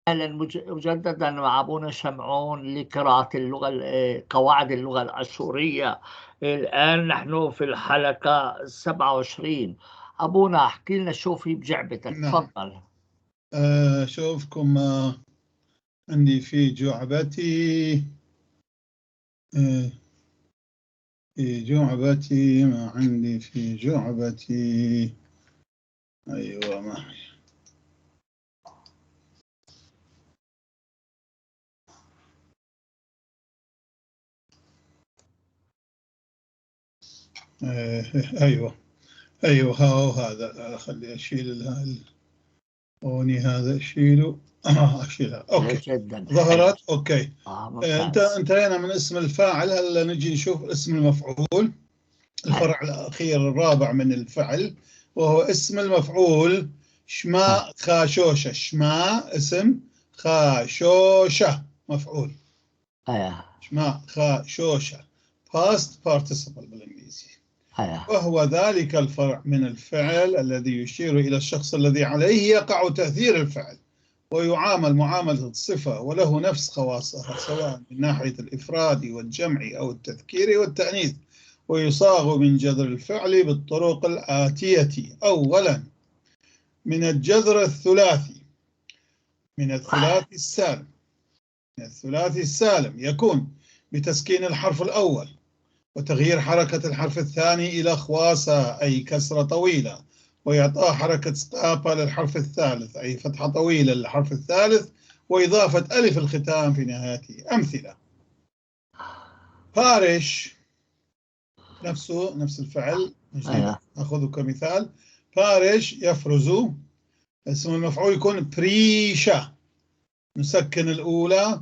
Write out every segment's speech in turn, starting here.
أهلا مجددا مع أبونا شمعون لقراءة اللغة، قواعد اللغة الأشورية. الآن نحن في الحلقة 27. أبونا احكي لنا شو في بجعبتك. نعم. تفضل. أشوفكم عندي في جعبتي، في جعبتي ما عندي في جعبتي. أيوة ما أيوة هاو هذا. خلي أشيل هوني هذا أشيله. أشيلها. okay جدا ظهرت. okay ممتاز. انتهينا من اسم الفاعل. هلا نجي نشوف اسم المفعول، الفرع الأخير الرابع من الفعل، وهو اسم المفعول شما خاشوشة. شما اسم، خاشوشة مفعول. شما خاشوشة past participle بالإنجليزي. وهو ذلك الفرع من الفعل الذي يشير إلى الشخص الذي عليه يقع تأثير الفعل، ويعامل معاملة الصفة، وله نفس خواصها سواء من ناحية الإفراد والجمع أو التذكير والتأنيث، ويصاغ من جذر الفعل بالطرق الآتية. أولا، من الجذر الثلاثي، من الثلاثي السالم. من الثلاثي السالم يكون بتسكين الحرف الأول وتغيير حركة الحرف الثاني إلى خواسة أي كسرة طويلة، وإعطاء حركة سقابة للحرف الثالث أي فتحة طويلة للحرف الثالث، وإضافة ألف الختام في نهايته. أمثلة: بارش، نفسه نفس الفعل نأخذه كمثال. بارش يفرز، اسم المفعول يكون بريشة، نسكن الأولى،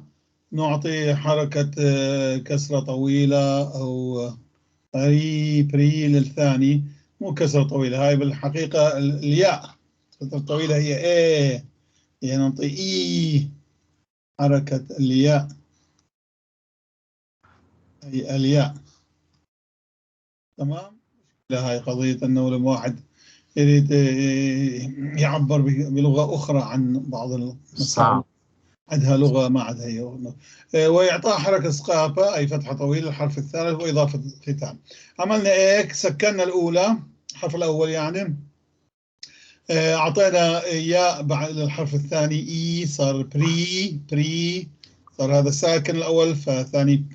نعطي حركة كسرة طويلة أو بري بري للثاني، مو كسرة طويلة، هاي بالحقيقة الياء كسرة طويلة هي إيه، يعني نعطي إي حركة الياء، أي الياء. تمام. لا، هاي قضية أنه لما واحد يريد يعبر بلغة أخرى عن بعض المسائل عندها لغة ما عندها هي. وإعطاء حركة سقابة أي فتحة طويلة للحرف الثالث وإضافة ختام. عملنا هيك، سكننا الأولى، الحرف الأول يعني، أعطينا ياء بعد للحرف الثاني إي، صار بري بري، صار هذا ساكن الأول فثاني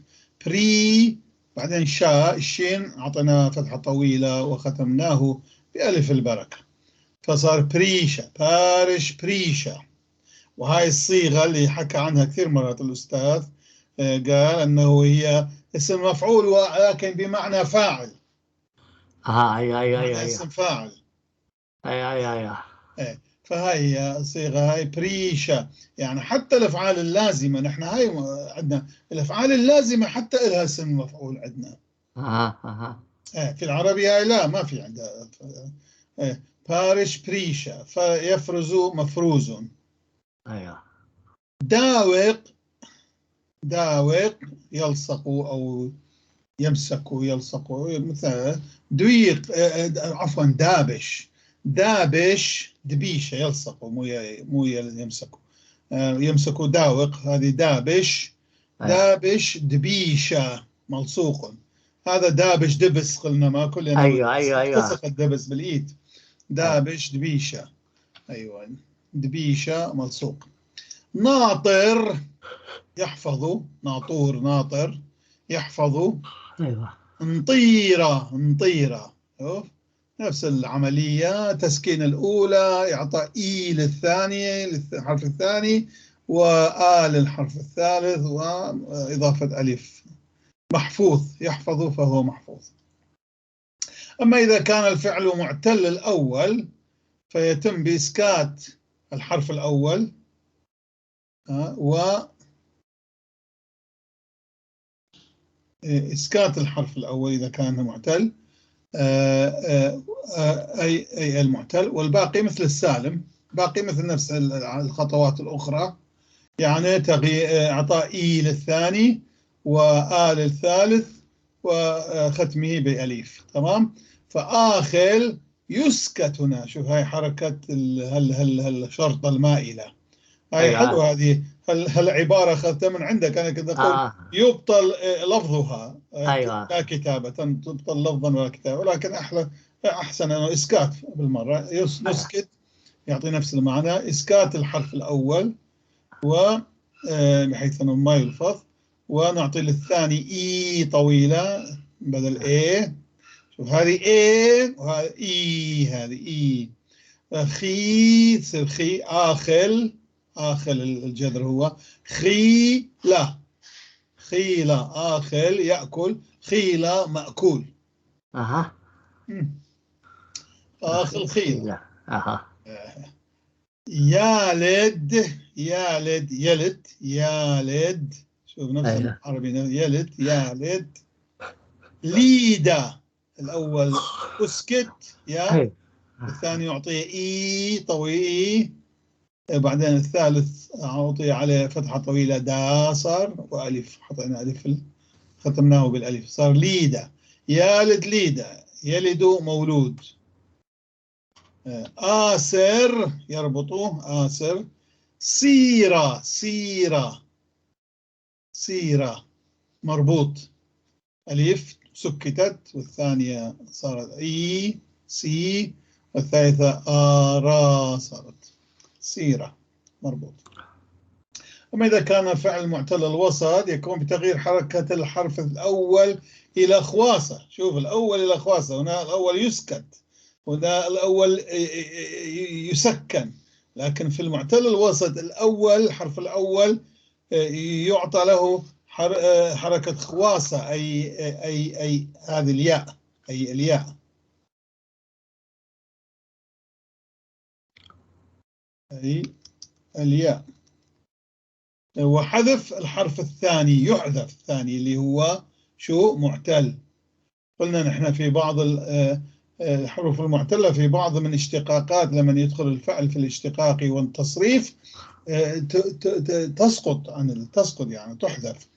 بري، بعدين شا الشين أعطينا فتحة طويلة وختمناه بألف البركة، فصار بريشة، بارش بريشة. وهاي الصيغة اللي حكى عنها كثير مرات الأستاذ، قال أنه هي اسم مفعول ولكن بمعنى فاعل. أي اسم فاعل. أي. فهاي هي الصيغة، هاي بريشة. يعني حتى الأفعال اللازمة، نحن هاي عندنا الأفعال اللازمة حتى لها اسم مفعول عندنا. في العربي هاي لا، ما في عندها. بارش بريشة، فيفرز مفروز. أيوة. داوق، داوق يلصق أو يمسك، يلصق مثلا. دويق، عفوا دابش، دابش دبيشة، يلصق مو يمسك، يمسك داوق، هذه دابش. أيوة. دابش دبيشة ملصوق. هذا دابش دبس، قلنا ما كلنا. أيوة. لصق الدبس بالإيد. دابش دبيشة، أيوة دبيشة ملصوق. ناطر يحفظ، ناطور ناطر يحفظ. أيوة. نطيرة، نطيرة، شوف نفس العملية، تسكين الأولى، إعطاء إي للثانية، للحرف الثاني، وآ للحرف الثالث، وإضافة ألف. محفوظ يحفظ فهو محفوظ. أما إذا كان الفعل معتل الأول فيتم بإسكات الحرف الأول، و إسكات الحرف الأول إذا كان معتل، أي المعتل، والباقي مثل السالم، باقي مثل نفس الخطوات الأخرى، يعني إعطاء إي للثاني وآ للثالث وختمه بأليف. تمام. فآخل يسكت هنا، شوف هاي حركة الشرطة المائلة، هاي أيوة. حلوة هذه، هالعبارة أخذتها من عندك. أنا كنت أقول يبطل لفظها، أيوة. لا كتابة، تبطل لفظا ولا كتابة، ولكن أحلى أحسن أنه إسكات بالمرة، نسكت يعطي نفس المعنى، إسكات الحرف الأول و بحيث أنه ما يلفظ، ونعطي للثاني إي طويلة بدل إيه. شوف هذه إيه وهذه إي، هذه إي. خي تصير خي، آخل، آخل الجذر هو خي لا، خيلة، آخل يأكل، خيلة مأكول. آخل خيلة. يالد، يالد، يلد، يالد. شوف نفس العربي، يلد، يالد. ليدا، الأول أسكت يا، الثاني يعطيه إي طويل، بعدين الثالث أعطي عليه فتحة طويلة دا صار، وألف، حطينا ألف، ختمناه بالألف، صار ليدا. يالد ليدا، يلد مولود. آسر يربطه، آسر. سيرة، سيرة، سيرة مربوط، ألف سكتت، والثانية صارت إي سي، والثالثة آرا صارت سيرة مربوط. أما إذا كان فعل معتل الوسط يكون بتغيير حركة الحرف الأول إلى خواسة. شوف الأول إلى خواسة، هنا الأول يسكت، هنا الأول يسكن، لكن في المعتل الوسط الأول الحرف الأول يعطى له حركة خواسة، أي هذه الياء، أي الياء، أي الياء. وحذف الحرف الثاني، يحذف الثاني اللي هو شو؟ معتل. قلنا نحن في بعض الحروف المعتلة في بعض من اشتقاقات لما يدخل الفعل في الاشتقاق والتصريف تسقط عن، تسقط يعني تحذف.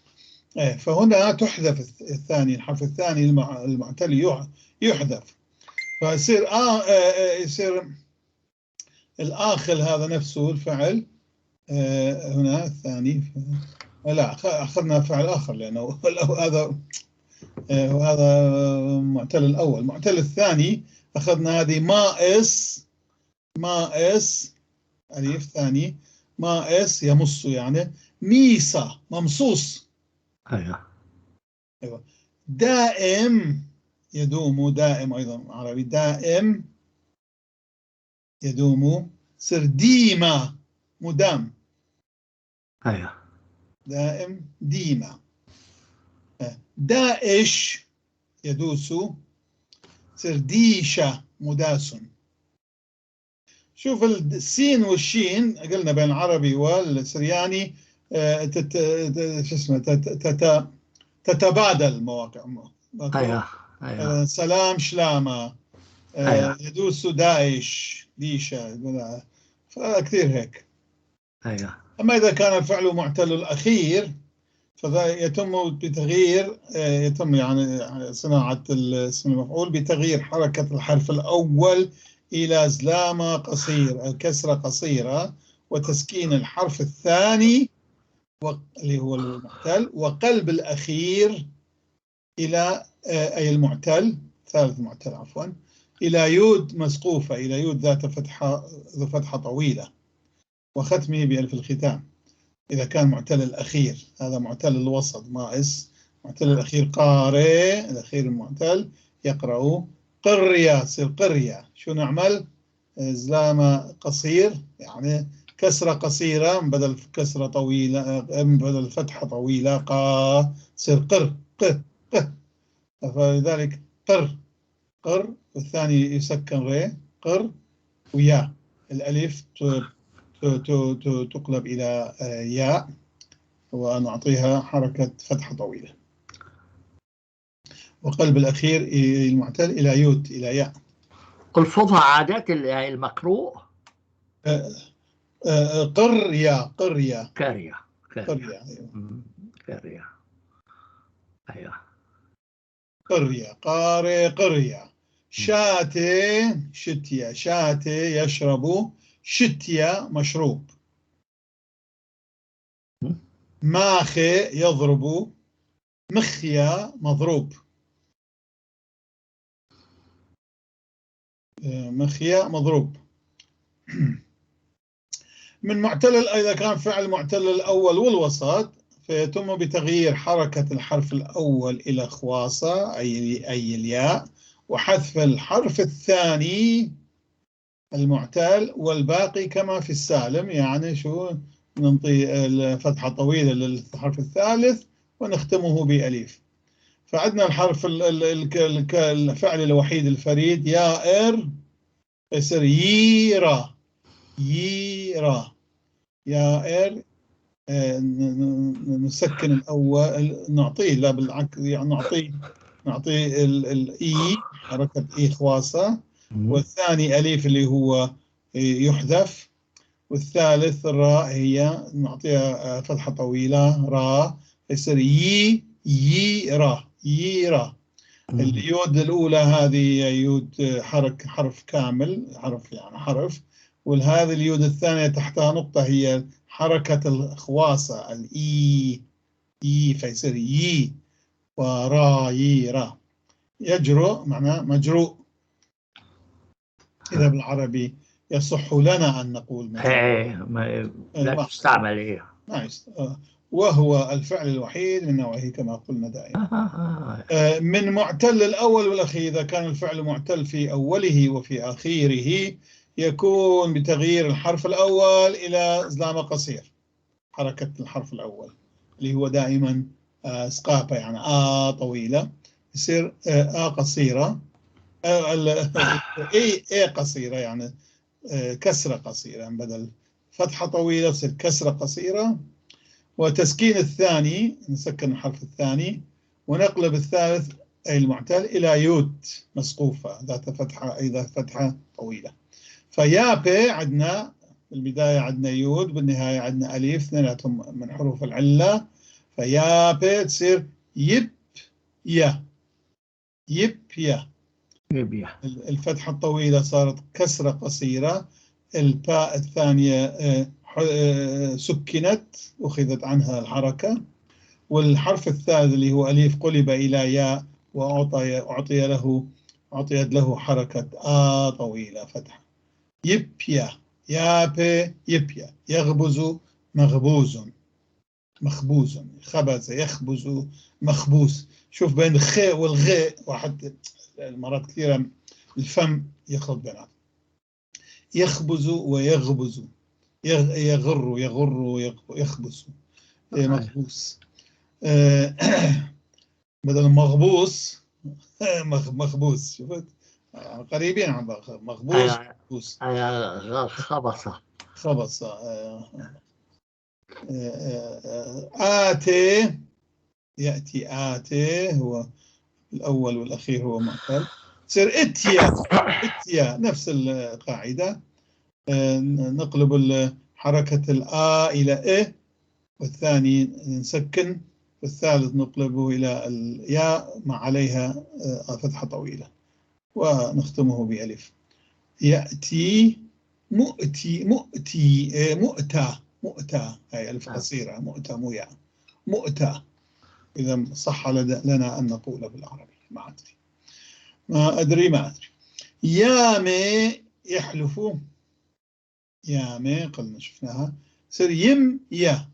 فهنا تحذف الثاني، الحرف الثاني المعتل يحذف، فيصير يصير الآخل هذا نفسه الفعل هنا الثاني. لا، أخذنا فعل آخر لأنه هذا وهذا معتل الأول. معتل الثاني أخذنا هذه مائس، مائس ألف ثاني، مائس يمص يعني، ميسة ممصوص. أيوة. دائم يدوم، دائم أيضا عربي، دائم يدوم، صير ديما مدام. دائم ديما. دائش يدوس، صير ديشة مداس. شوف السين والشين قلنا بين العربي والسرياني شو اسمه تتبادل مواقع. أيوة. سلام شلامة، يدوس داعش ديشة، فكثير هيك. أما إذا كان الفعل معتل الأخير فذا يتم بتغيير، يتم يعني صناعة الاسم المفعول بتغيير حركة الحرف الأول إلى زلامة قصيرة، كسرة قصيرة، وتسكين الحرف الثاني اللي هو المعتل، وقلب الأخير إلى أي المعتل، ثالث معتل عفوا، إلى يود مسقوفة، إلى يود ذات فتحة، ذو فتحة طويلة، وختمه بألف الختام. إذا كان معتل الأخير، هذا معتل الوسط مائس، معتل الأخير قارئ، الأخير المعتل يقرأ قرية، تصير قرية. شو نعمل؟ زلامة قصير يعني كسرة قصيرة بدل كسرة طويلة، بدل فتحة طويلة، قا تصير قر، ق ق، فلذلك قر قر، والثاني يسكن ري قر، ويا الألف تقلب إلى ياء ونعطيها حركة فتحة طويلة، وقلب الأخير المعتل إلى يود، إلى ياء. الفظها عادات المقروء؟ قرية، قرية، قرية، قرية، أيوة. قرية، أيوة. قرية، قاري، قرية. شاتي، شتية، شاتي يشرب، شتية مشروب. ماخي يضرب، مخيا مضروب، مخيا مضروب. من معتل، إذا كان فعل معتل الأول والوسط فيتم بتغيير حركة الحرف الأول إلى خواصة أي الياء، وحذف الحرف الثاني المعتل والباقي كما في السالم. يعني شو؟ ننطي الفتحة طويلة للحرف الثالث ونختمه بأليف. فعندنا الحرف الفعل الوحيد الفريد يائر، يصير ييرا، ييرا، يائر. نسكن الأول، نعطيه، لا بالعكس، يعني نعطيه الإي، حركة إي خواصة، والثاني أليف اللي هو يحذف، والثالث الراء هي نعطيها فتحة طويلة را، يصير يي يي را يي را. اليود الأولى هذه يود حرف كامل، حرف يعني حرف، والهذه اليود الثانية تحتها نقطة هي حركة الخواصة الإي إي، فيصير يي ورا يي را. يجرؤ معناه مجروء، إذا بالعربي يصح لنا أن نقول مجروء. إيه، لا تستعمل. إيه وهو الفعل الوحيد من نوعه كما قلنا دائما. من معتل الأول والأخير، إذا كان الفعل معتل في أوله وفي آخره يكون بتغيير الحرف الأول إلى زلامة قصير، حركة الحرف الأول اللي هو دائما سقاطة، يعني طويلة، يصير قصيرة، إي قصيرة، يعني كسرة قصيرة، بدل فتحة طويلة تصير كسرة قصيرة. وتسكين الثاني، نسكن الحرف الثاني ونقلب الثالث أي المعتل إلى يوت مسقوفة ذات فتحة، أي ذات فتحة طويلة. فيابي عندنا بالبداية عندنا يود، بالنهاية عندنا أليف، اثنيناتهم من حروف العلة. فيابي تصير يب يا، يب يا. الفتحة الطويلة صارت كسرة قصيرة، الباء الثانية سكنت أخذت عنها الحركة، والحرف الثالث اللي هو أليف قلب إلى ياء وأعطي أعطي له أعطيت له حركة طويلة فتحة. يبيا يابي يبيا. يغبز مغبوز، مخبوز، خبز يخبز مخبوز. شوف بين الخاء والغاء واحد المرات كثيرة الفم يخلط بيناتهم. يخبز ويغبز، يغر يغر يخبز، مخبوس بدل مغبوس مخبوس. شفت قريبين عن بعض، مخبوس مخبوس. خبصة خبصة. آتي يأتي، آتي هو الأول والأخير هو معتل، تصير اتيا اتيا، نفس القاعدة. نقلب حركة الآ إلى إ، والثاني نسكن، والثالث نقلبه إلى الياء مع عليها فتحة طويلة ونختمه بألف. يأتي مؤتي مؤتي مؤتى مؤتى، هاي ألف قصيرة، مؤتى مو ياء، مؤتى. إذا صح لنا أن نقول بالعربي، ما أدري ما أدري ما أدري. يامي يحلف، يامي قلنا شفناها، يصير يم يا،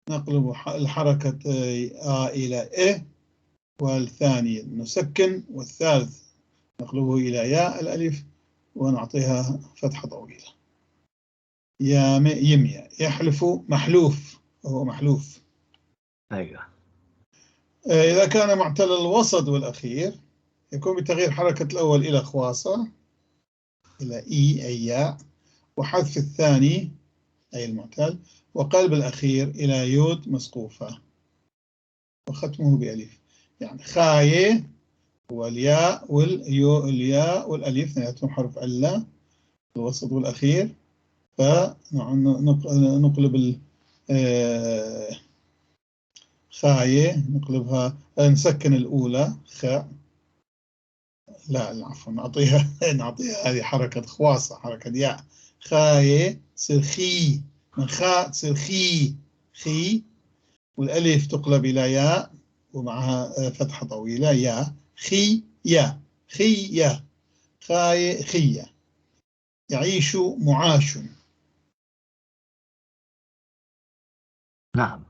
نقلب الحركة آ إلى إ، والثاني نسكن، والثالث نقلبه إلى ياء الألف ونعطيها فتحة طويلة. يامي يميا. يحلف محلوف، وهو محلوف. أيوه. إذا كان معتل الوسط والأخير يكون بتغيير حركة الأول إلى خواصة، إلى إي أي ياء، وحذف الثاني أي المعتل، وقلب الأخير إلى يود مسقوفة وختمه بألف. يعني خاية والياء واليو، الياء والألف اثنيناتهم حرف علة الوسط والأخير، فنقلب خاية نقلبها، نسكن الأولى خاء، لا عفوا نعطيها نعطيها هذه حركة خواصة، حركة ياء. خاية تصير خي، من خاء تصير خي خي، والألف تقلب إلى ياء ومعها فتحة طويلة، يا خي يا خي يا خاي خية. يعيش معاش. نعم.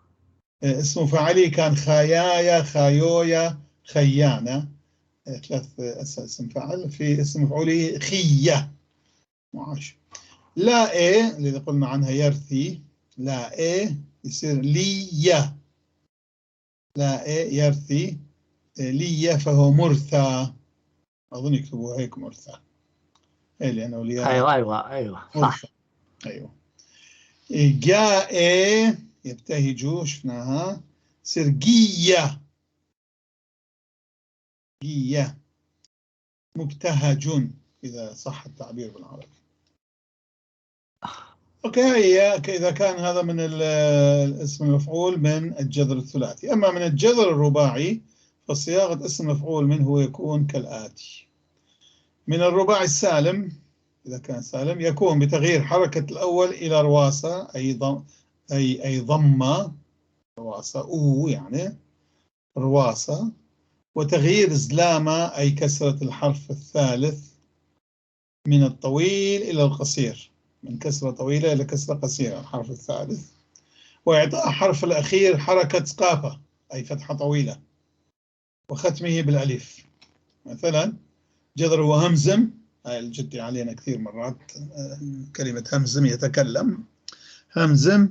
اسم فاعله كان خايايا خايويا خيانة، ثلاث اسم فاعل. في اسم مفعوله خية معاش. لا إيه اللي قلنا عنها يرثي، لا إيه يصير ليا، لا إيه يرثي ليا فهو مرثى، أظن يكتبوها هيك مرثى، إيه لأنه ليا. أيوة أيوة أيوة صح. أيوة. جاء يبتهج، شفناها، يصير جية، جية مبتهج إذا صح التعبير بالعربي. okay، هي إذا كان هذا من الاسم المفعول من الجذر الثلاثي. أما من الجذر الرباعي فصياغة اسم مفعول منه يكون كالآتي. من الرباعي السالم إذا كان سالم يكون بتغيير حركة الأول إلى رواسة، أي ضم، أي ضمة، رواسة أو يعني رواسة، وتغيير زلامة أي كسرة الحرف الثالث من الطويل إلى القصير، من كسرة طويلة إلى كسرة قصيرة الحرف الثالث، وإعطاء حرف الأخير حركة قافة أي فتحة طويلة وختمه بالألف. مثلا جذر وهمزم، هاي الجدي علينا كثير مرات كلمة همزم، يتكلم همزم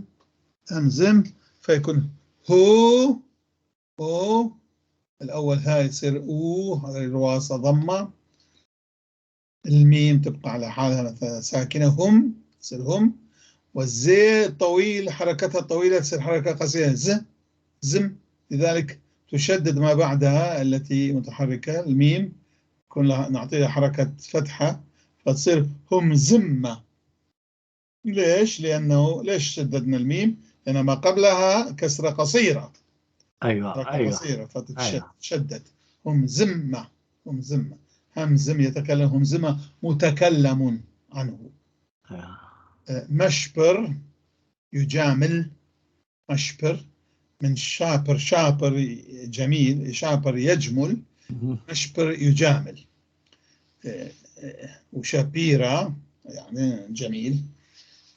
همزم، فيكون هو هو الأول هاي يصير أو، هذه الرواسة ضمة، الميم تبقى على حالها مثلا ساكنة، هم تصير هم، والزي طويل حركتها طويلة تصير حركة قصيرة ز زم، لذلك تشدد ما بعدها التي متحركة الميم، يكون لها نعطيها حركة فتحة فتصير هم زمة. ليش؟ لأنه ليش شددنا الميم؟ لأن ما قبلها كسرة قصيرة. أيوة حركة أيوة قصيرة فتتشدد. هم زمة، هم زمة، همزم يتكلم، همزمة متكلم عنه. أيوة. مشبر يجامل، مشبر من شابر، شابر جميل، شابر يجمل، مشبر يجامل. وشابيرة يعني جميل،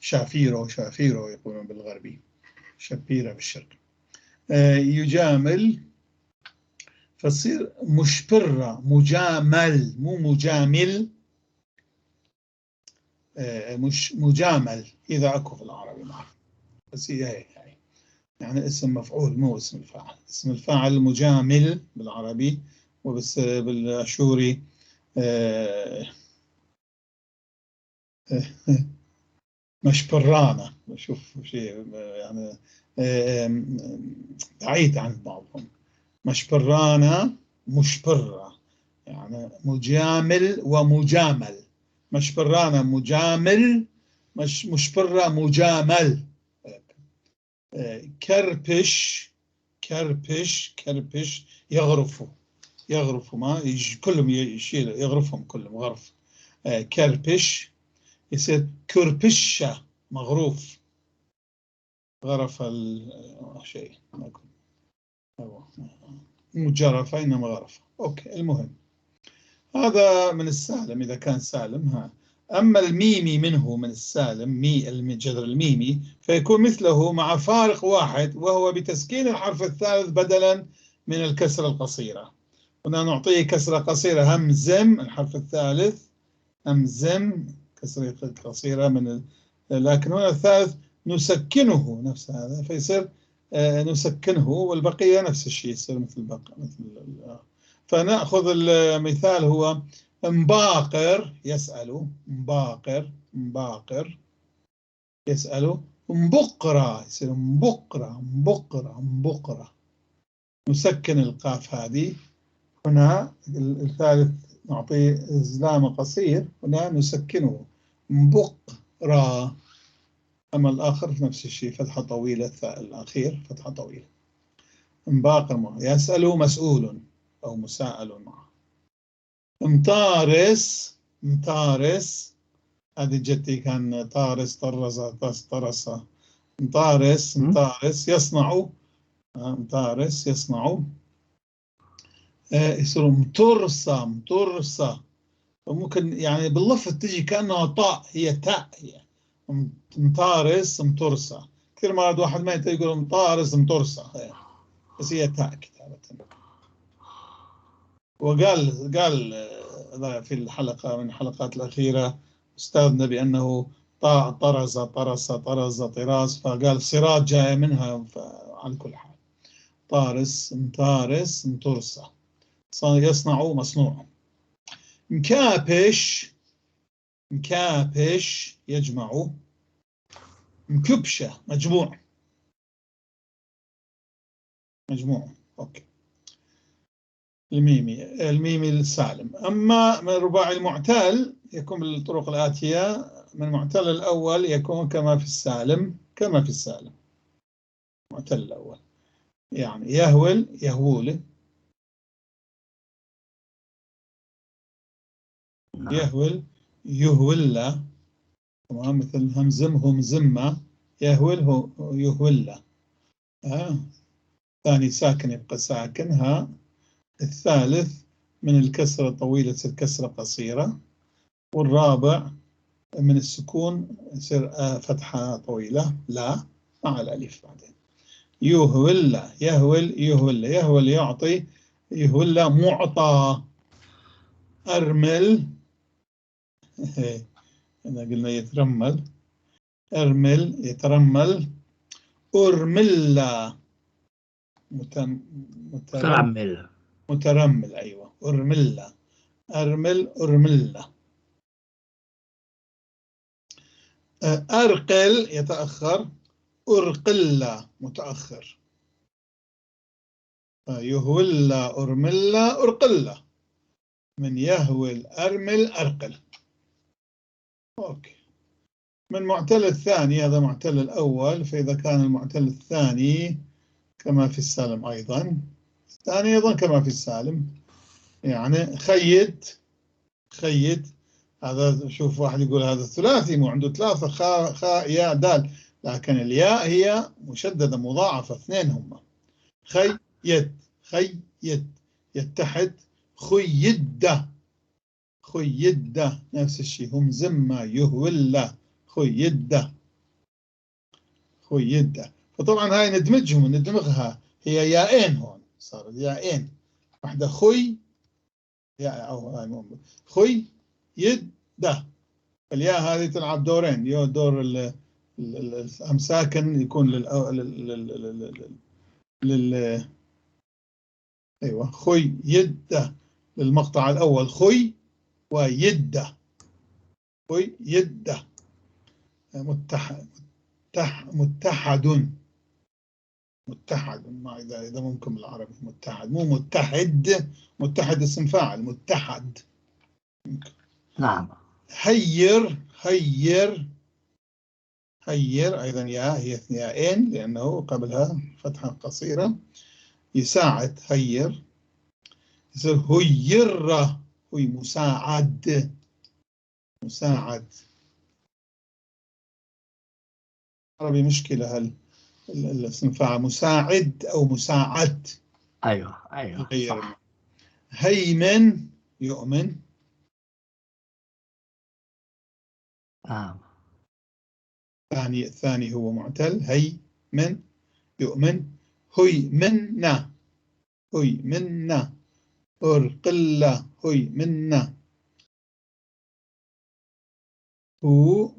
شافيرو شافيرو يقولون بالغربي، شابيرة بالشرق. يجامل فتصير مشبرة، مجامل مو مجامل، مش مجامل إذا أكو في العربي ما أعرف، بس هي هيك يعني اسم مفعول مو اسم الفاعل. اسم الفاعل مجامل بالعربي، وبس بالأشوري مشبرانة، بشوف شيء يعني بعيد عن بعضهم. مشبرانة مشبرة يعني مجامل ومجامل، مشبرانة مجامل، مشبرة مجامل. كربش كربش كربش يغرفوا، يغرفوا ما كلهم يشيل، يغرفهم كلهم غرف. كربش يصير كربشة مغروف، غرف الشيء مو جرفة إنما غرفة. okay المهم هذا من السالم إذا كان سالم. ها أما الميمي منه من السالم، مي الجذر الميمي، فيكون مثله مع فارق واحد، وهو بتسكين الحرف الثالث بدلا من الكسرة القصيرة. هنا نعطيه كسرة قصيرة همزم الحرف الثالث، همزم كسرة قصيرة من لكن هنا الثالث نسكنه نفس هذا فيصير نسكنه، والبقية نفس الشيء يصير مثل البقية مثل. فنأخذ المثال هو مباقر يسأل، مباقر مباقر يسأل، مبقرة يصير مبقرة مبقرة مبقرة، نسكن القاف هذه. هنا الثالث نعطيه زلام قصير، هنا نسكنه مبقرة. أما الآخر في نفس الشيء فتحة طويلة، الأخير فتحة طويلة. مباقر يسأل مسؤول أو مساءل معه. مطارس مطارس، هذه جدتي كان طارس طرز طرس طرس، مطارس مطارس يصنع مطارس يصنع. يصير مطرسة، مطرسة. ممكن يعني باللفظ تجي كأنها طاء، هي تاء، هي مطارس مطرسة. كثير مرات واحد ما يقول مطارس مطرسة، بس هي تاء كتابة. وقال في الحلقة من الحلقات الأخيرة أستاذنا بأنه طاء طرز طرس طرز طراز، فقال صراط جاية منها. على كل حال طارس مطارس مطرسة، يصنع مصنوع. مكابش، مكابش يجمع. مكبشة مجموع، مجموع. أوكي. الميمي، الميمي السالم. أما من الرباعي المعتل يكون بالطرق الآتية. من المعتل الأول يكون كما في السالم، كما في السالم المعتل الأول، يعني يهول يهول، يهول يهول، تمام، مثل همزم همزمة، يهول يهول. ثاني ساكن يبقى ساكن ها. الثالث من الكسرة طويلة تصير كسرة قصيرة، والرابع من السكون يصير فتحة طويلة لا مع الألف بعدين. يهول يهول يهول، يهول يعطي، يهول معطى. أرمل، أنا قلنا يترمل، أرمل يترمل. أرمل مترمل، مترمل، أيوة أرمل، أرمل أرمل. أرقل يتأخر، أرقل متأخر. يهول أرمل أرقل، من يهول أرمل أرقل. أوكي. من معتل الثاني، هذا معتل الأول، فإذا كان المعتل الثاني كما في السالم أيضا، الثاني أيضا كما في السالم، يعني خيد، خيد. هذا شوف واحد يقول هذا ثلاثي، مو عنده ثلاثة، خاء خاء ياء دال، لكن الياء هي مشددة مضاعفة، اثنين هم. خيد، خيد يتحد، خيد، خيد نفس الشيء، هم زمة يهول، خيد، خيد. فطبعا هاي ندمجهم، ندمغها، هي ياءين هون صارت ياءين، واحدة خي ياء أو هاي مو خي يد ده. الياء هذه تلعب دورين، يو دور الأمساكن يكون لل لل أيوة خي يد للمقطع الأول، خي ويد، خي يد. متحد، متحد، متحد، ما إذا ممكن بالعربي متحد، مو متحد، متحد اسم فاعل، متحد. نعم. هير، هير، هير أيضا ياء، هي ياءين لأنه قبلها فتحة قصيرة. يساعد، هير، يصير هير، هي مساعد، مساعد. عربي مشكلة هل الاسم فاعل مساعد أو مساعد. أيوه أيوه صح. هيمن يؤمن. نعم. الثاني، الثاني هو معتل، هي من يؤمن. هي منا، هي منا. أرقلة، هي منا. هو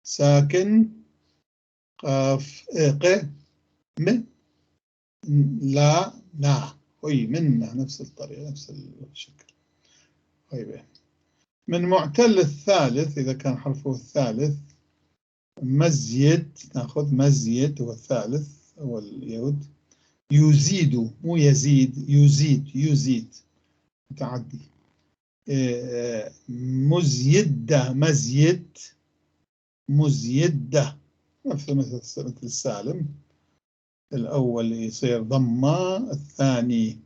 ساكن قاف ق م لا نا، هي منا، نفس الطريقة نفس الشكل. طيب من معتل الثالث إذا كان حرفه الثالث مزيد، نأخذ مزيد هو الثالث هو اليود. يزيد مو يزيد، يزيد، يزيد متعدي. مزيدة، مزيد، مزيدة، مثل السالم. الأول يصير ضمة، الثاني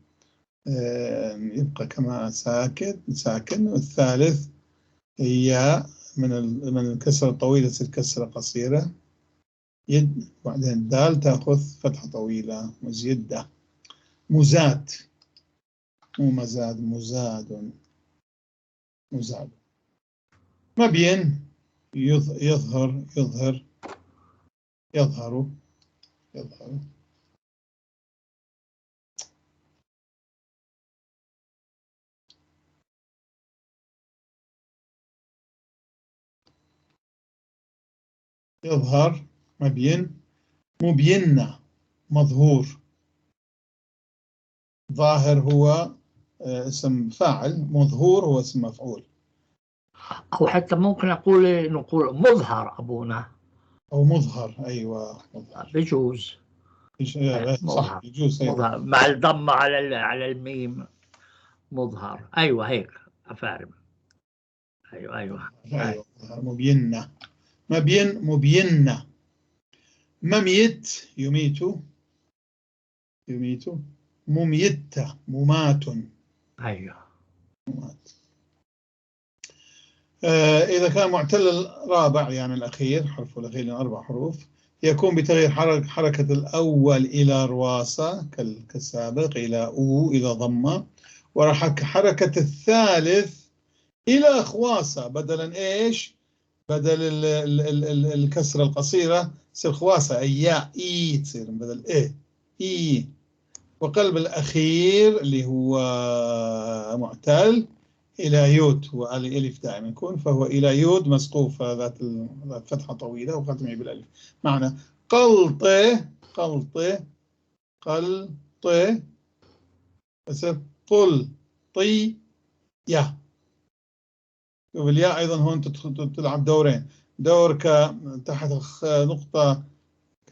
يبقى كما ساكن ساكن، والثالث هي من الكسرة الطويلة تصير كسرة قصيرة. يد، بعدين الدال تأخذ فتحة طويلة، مزيدة. مزاد، مو مزاد، مزاد، مزاد. مبين يظهر، يظهر، يظهر، يظهر. يظهر، مبين، مبينة، مظهور. ظاهر هو اسم فاعل، مظهور هو اسم مفعول. أو حتى ممكن نقول مظهر أبونا. أو مظهر، أيوة، مظهر. بجوز. صح، بجوز. أيوة. مظهر مع الضمة على الميم، مظهر. أيوة هيك أفارم. أيوة، أيوة. أيوة، مبينة، مبين، مبينة. مميت، يميت، يميت. مميت، ممات. أيوة. ممات. إذا كان معتل الرابع يعني الأخير، حرفه الأخير لأنه 4 حروف، يكون بتغيير حركة الأول إلى رواسة كالسابق، إلى أو، إلى ضمة، وحركة الثالث إلى خواسة، بدلا إيش؟ بدل الكسرة القصيرة تصير خواسة، أي ياء، إي تصير بدل إيه، إي. وقلب الأخير اللي هو معتل إلى يود، هو ألف دائما يكون، فهو إلى يود مسقوفة ذات فتحة طويلة وختمه بالألف. معنى قلطة، قلطة، قلطة، بس قل طي يا. والياء أيضا هون تلعب دورين، دور تحت نقطة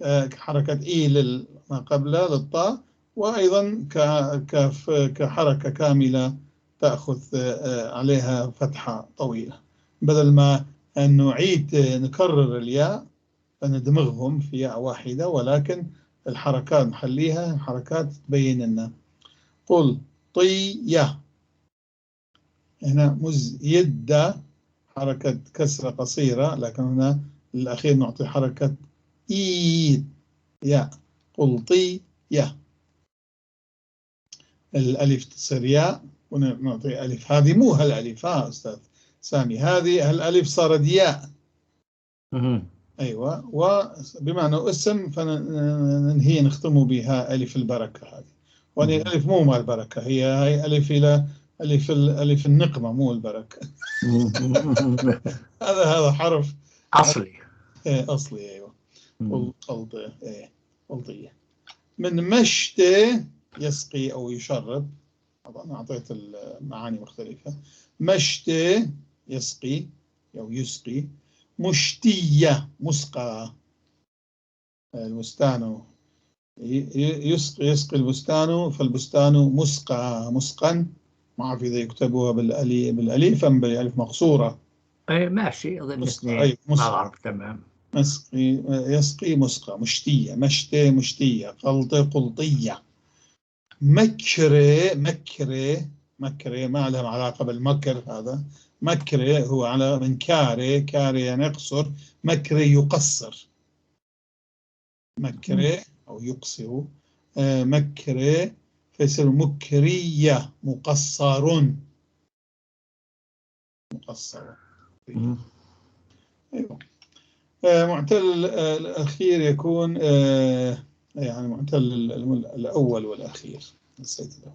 كحركة إي لما قبلها للطاء، وأيضا كحركة كاملة تأخذ عليها فتحة طويلة، بدل ما أن نعيد نكرر الياء فندمغهم في ياء واحدة، ولكن الحركات نخليها حركات تبين لنا. قل طي يا، هنا مزيدة حركة كسرة قصيرة، لكن هنا الأخير نعطي حركة إي يا، قل طي يا، الألف تصير ياء ونعطي ألف. هذه مو هالألف ها أستاذ سامي، هذه هالألف صارت ياء. أيوة، وبما أنه اسم فننهي نختمه بها ألف البركة هذه، وهذه الألف مو مال البركة، هي ألف إلى ألف ألف النقمة مو البركة. هذا حرف أصلي. إيه أصلي، أيوة. قلطية، إيه قلطية. من مشت يسقي أو يشرب، طبعا أعطيت المعاني مختلفة. مشت يسقي أو يسقي، مشتية مسقى، البستان يسقي البستان، فالبستان مسقى مسقا، ما أعرف إذا يكتبوها بالأليف أم بالألف مقصورة. إيه ماشي، أظن اثنين. ما أعرف. تمام. مسقي يسقي مسقى، مشتية مشتي مشتية، قلطي قلطية. مكري مكري مكري، ما لها علاقة بالمكر، هذا مكري هو على من كاري، كاري يعني يقصر، مكري يقصر، مكري أو يقصر، مكري فيصير مكرية مقصر، مقصر. أيوة. معتل الأخير يكون يعني معتل الأول والأخير، نسيت الأول،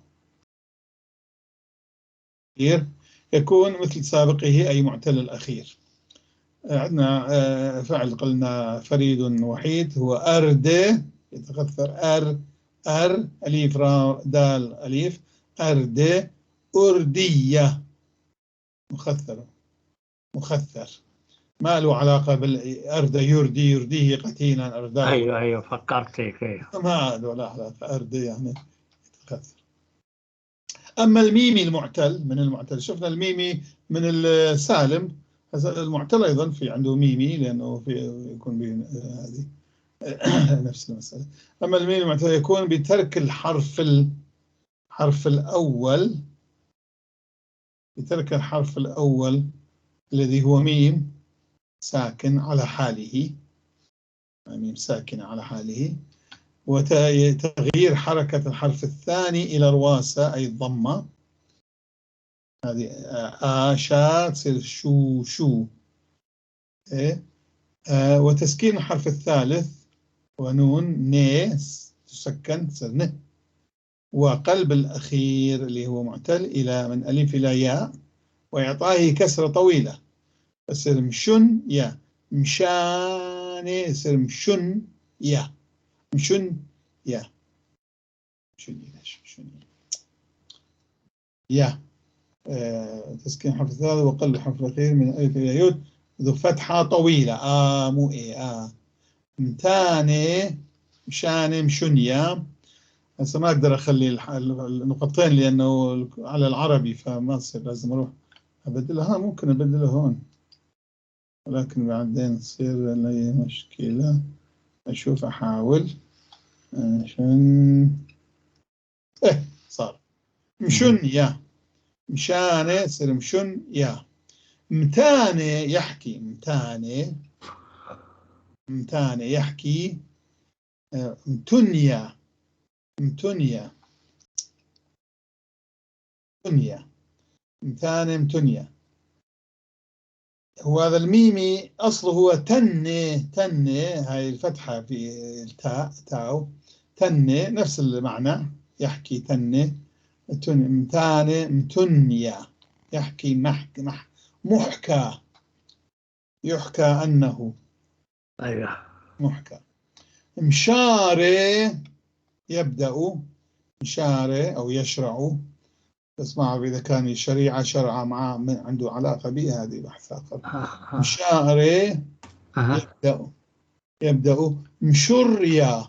يكون مثل سابقه أي معتل الأخير. عندنا فعل قلنا فريد وحيد هو أرد، يتخثر أر أر أليف را دال أليف، أرد أردية مخثر، مخثر ما له علاقة بالأرد يردي يرديه قتيلا أرداه. أيوه أيوه فكرت هيك. أيوه ما له علاقة، أرد يعني يتخثر. أما الميمي المعتل من المعتل، شفنا الميمي من السالم، المعتل أيضا في عنده ميمي لأنه في يكون به هذه نفس المسألة. أما الميمي المعتل يكون بترك الحرف الحرف الأول، بترك الحرف الأول الذي هو ميم ساكن على حاله، ميم ساكنة على حاله، وتغيير حركة الحرف الثاني إلى رواسة أي الضمة. هذه آشا تصير شو شو. إيه؟ وتسكين الحرف الثالث ونون ني تسكن تصير ن، وقلب الأخير اللي هو معتل إلى من ألف إلى ياء، وإعطائه كسرة طويلة تصير مشن يا، مشاني يصير مشن يا، مشن يا، مشن يا، مشن يا. تسكين الحرف الثالث وقلب الحرف الأخير من ألف إلى يود ذو فتحة طويلة مو إيه متاني مشاني مشنيا. هسه ما أقدر أخلي النقطتين لأنه على العربي فما تصير، لازم أروح أبدلها. ممكن أبدلها هون ولكن بعدين تصير لي مشكلة. أشوف أحاول عشان إيه صار مشنيا، مشاني يصير مشن يا. متاني يحكي، متاني متاني يحكي، متنيا متنيا متنيا، متاني متنيا. هو هذا الميمي أصله هو تني، تني هاي الفتحة في التاء تاو، تني نفس المعنى، يحكي تني، متاني متنيا يحكي، محك مح محكى، يحكى أنه. أيوه محكى. مشاري يبدأ، مشاري أو يشرع، بس ما أعرف إذا كان شريعة شرع مع عنده علاقة بها، هذه بحث آخر. مشاري يبدأ، يبدأ مشريا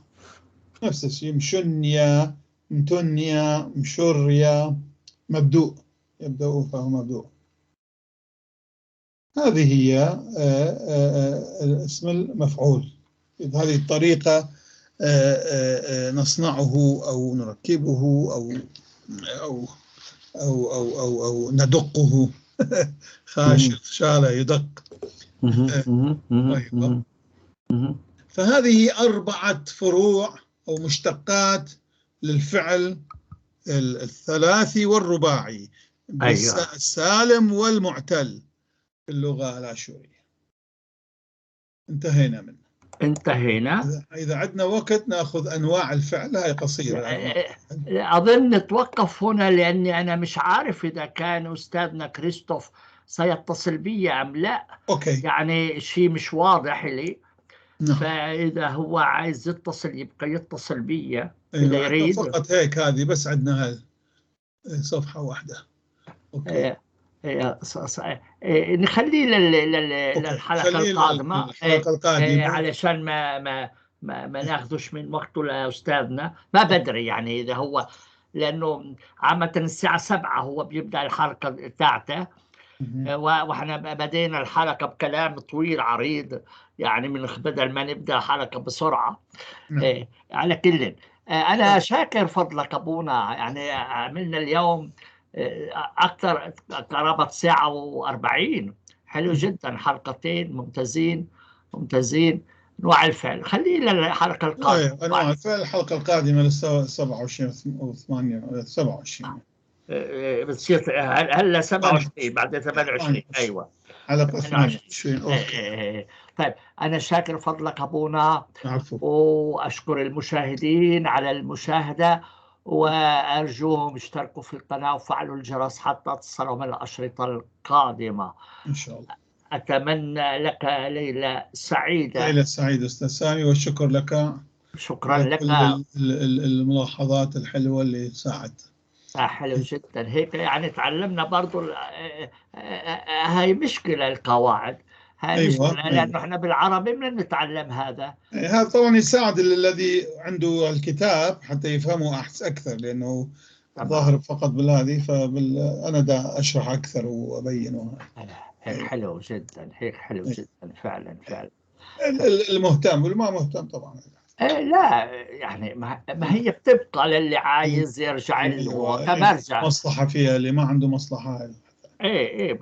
نفس الشيء، مشنيا متنيا مشريا، مبدوء، يبدأ فهو مبدوء. هذه هي اسم المفعول. بهذه الطريقة نصنعه أو نركبه أو أو أو أو أو, أو ندقه. خاشق شالة يدق. أيوة. فهذه 4 فروع أو مشتقات للفعل الثلاثي والرباعي. أيوة. السالم والمعتل في اللغة الآشورية. انتهينا منه. انتهينا. إذا عندنا وقت نأخذ أنواع الفعل، هاي قصيرة. أظن نتوقف هنا لأني أنا مش عارف إذا كان أستاذنا كريستوف سيتصل بي أم لا. okay. يعني شيء مش واضح لي. نعم. فإذا هو عايز يتصل يبقى يتصل بي. أيوة. إذا يريد. فقط هيك، هذه بس عندنا هذه صفحة واحدة. okay. نخليه للحلقة القادمة، الحلقة القادمة. علشان ما ناخذش من وقته لأستاذنا. ما بدري يعني إذا هو، لأنه عامة الساعة 7 هو بيبدأ الحلقة بتاعته، واحنا بدينا الحلقة بكلام طويل عريض، يعني من بدل ما نبدأ الحلقة بسرعة. نعم. على كل أنا شاكر فضلك أبونا، يعني عملنا اليوم أكثر قرابة 1:40. حلو جدا، حلقتين ممتازين ممتازين. أنواع الفعل خليه للحلقة القادمة. أنواع الفعل الحلقة القادمة لل 27 أو 27. بتصير هلا 27 بعد 28. أيوة حلقة 28. okay. طيب أنا شاكر فضلك أبونا. عفو. وأشكر المشاهدين على المشاهدة، وأرجوهم اشتركوا في القناة وفعلوا الجرس حتى تصلهم الأشرطة القادمة إن شاء الله. أتمنى لك ليلة سعيدة. ليلة سعيدة أستاذ سامي، والشكر لك. شكرا لك الملاحظات الحلوة اللي ساعدت. حلو جدا هيك، يعني تعلمنا برضو هاي مشكلة القواعد، هاي أيوة. مشكلة لأنه احنا بالعربي بنتعلم هذا. هذا طبعا يساعد الذي عنده الكتاب حتى يفهمه أحسن أكثر، لأنه ظاهر فقط بالهذه، أنا دا أشرح أكثر وأبينه. هيك حلو جدا، هيك حلو جدا فعلا فعلا. المهتم والما مهتم طبعا. لا يعني ما هي بتبقى للي عايز يرجع له كمرجع. مصلحة فيها، اللي ما عنده مصلحة. ايه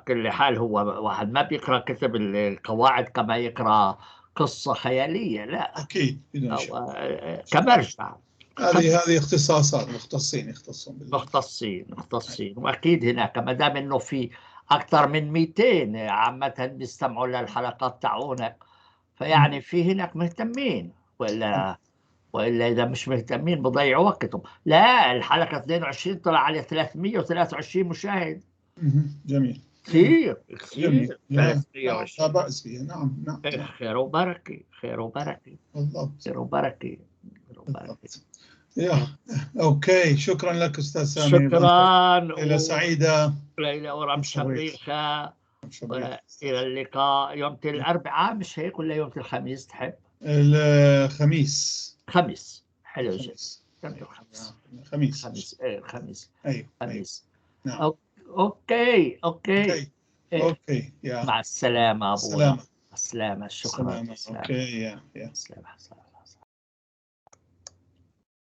كل حال هو واحد ما بيقرأ كتب القواعد كما يقرأ قصة خيالية، لا. أكيد، بدون شك. أو كمرجع. هذه اختصاصات، مختصين يختصون بالله. مختصين مختصين، وأكيد هناك ما دام إنه في أكثر من 200 عامة بيستمعوا للحلقات تاعونك، فيعني في هناك مهتمين، وإلا إذا مش مهتمين بضيعوا وقتهم. لا، الحلقة 22 طلع عليها 323 مشاهد. جميل. كثير كثير. جميل. لا 320. بأس فيها. نعم نعم. إيه، خير وبركة، خير وبركة. بالضبط. خير وبركة، خير وبركة. بالضبط. يا okay، شكرا لك أستاذ سامي. شكرا. ليلة سعيدة. ليلى ورم شبريخة. شبريخة. إلى اللقاء يوم الأربعاء، مش هيك ولا يوم الخميس تحب؟ الخميس. خميس، حلو جدا. الخميس. يوم الخميس. الخميس. الخميس، ايه الخميس. ايوه. الخميس. نعم. okay okay. okay. إيه. okay يا مع السلامة أبونا. السلامة. السلامة، شكرا. السلامة. okay يا السلامة، السلامة.